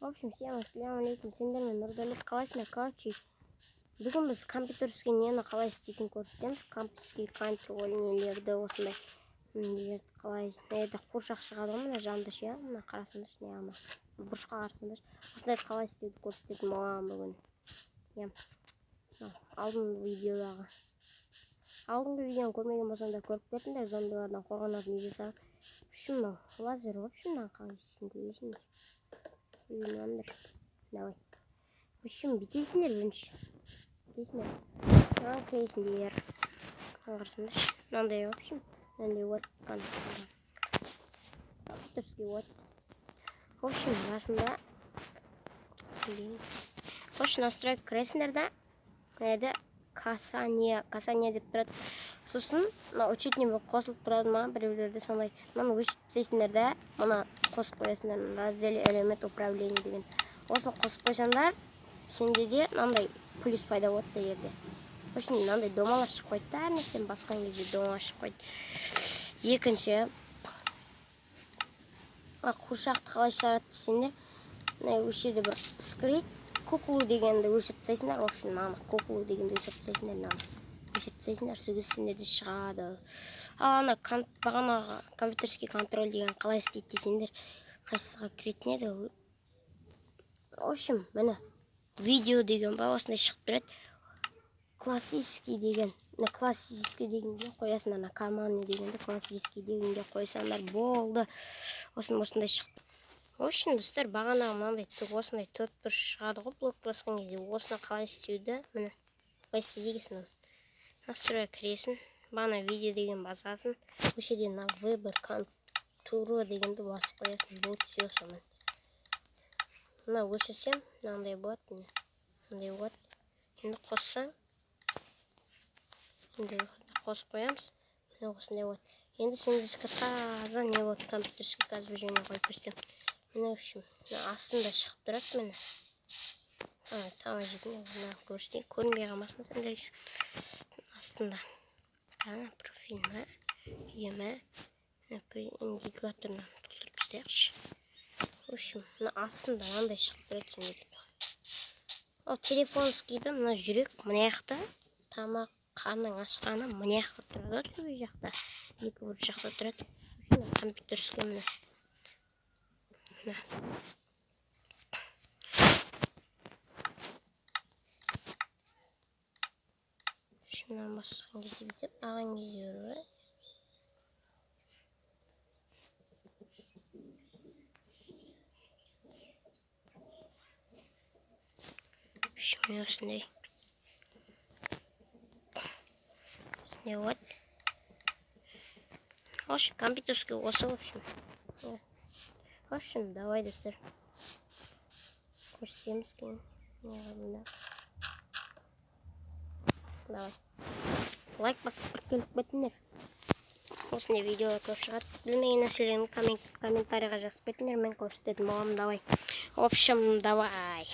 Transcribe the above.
В общем, всем ассаляму Сендермен Нұрдәулет, қалайсыңдар? Короче, бүгін біз компьютерский нені қалай істейтінін көрсетеміз. Компьютерский контроль нелерді, осындай нелерді қалай, мына жерде қуыршақ шығады ғой, мына жанында ше, мына қарасаңдаршы, не ана бұрышқа қарасаңдаршы, осындайды қалай істеуді көрсететін боламын бүгін. Иә, алдыңғы видеодағы. Алдыңғы видеоны көрмеген болсаңдар, көріп кетіңдер, зомбилардан қорғанатын үй жасаған. В общем, мынау лазер, в общем, мынаны қалай істейтінін көресіңдер. Үйреніңдер. Давай. В общем, бүйтесіңдер бірінші. Бүйтесіңдер. Мынаны кіресіңдер. Қарасаңдаршы. Мынандай, в общем, мынандай вот компьютерский вот. В общем, басында в общем, настройка кіресіңдер да, мына жерде касание, касание деп тұрады. Сосын мына учетный болып қосылып тұрады ма, біреулерде сондай. Мынаны өшіріп тастайсыңдар да, мына қосып қоясыңдар, раздел элемент управления деген. Осыны қосып қойсаңдар, сенде де мынандай плюс пайда болады мына жерде. В общем, мынандай домалар шығып қойды да, әр нәрсені басқан кезде домалар шығып қойды. Екінші, қуыршақты қалай шығарады десеңдер, мына осы жерде бір скрыть куклу дегенді өшіріп тастайсыңдар. В общем, мынаны куклу дегенді өшіріп тастайсыңдар, мынаны өшіріп тастайсыңдар, сол кезде сендерде шығады. Ал ана бағанағы компьютерский контроль деген қалай істейді десеңдер, қайсысыға кіретін еді? В общем, міне, видео деген ба, осындай шығып тұрады. Классический деген, мына классический дегенге қоясыңдар, мына карманный дегенді классический дегенге қойсаңдар болды. Осындай шықты. В общем, достар, бағанағы мынандай осындай төрт бұрыш шығады ғой блок басқан кезде, осыны қалай істеуді, міне, былай істейді екенсің. Настройка кіресің, бағана видео деген басасың, осы жерде мына выбор контура дегенді басып қоясың, болды, все, сонымен. Мына өшірсем, мынандай болады, міне, мынандай болады. Енді қоссаң, енді қосып қоямыз, міне, осындай болады. Енді сендердікі таза не болады, компьютерский. Қазір бір жеріне қойып көрсетемін. Міне, в общем, мына астында шығып тұрады, міне. Тамақ жейтін, мына көрсетейін, көрінбей қалмасын сендерге. Астында ана профиль ма, үйе ма, индикаторын толтырып тастайықшы. В общем, мына астында мынандай шығып тұрады сендерге. Ал телефонскийді мына жүрек мына жақта, тамақ, қарның ашқаны мына жақта тұрады, төбе жақта, екі бұрыш жақта тұрады. Компьютерский, міне, мына. Мынаны басқан кезде бүйтіп аған кезде бар. Міне, осындай. Осындай болады. В общем, компьютерский осы, в общем. В общем, давай, достар. Көрсетеміз кейін. Не қылдым. Давай. Лайк басып тіркеліп кетіңдер. Осындай видеолар көп шығады. Білмеген нәрселерін комментарийға жазып кетіңдер, мен көрсететін боламын. Давай. В общем, давай.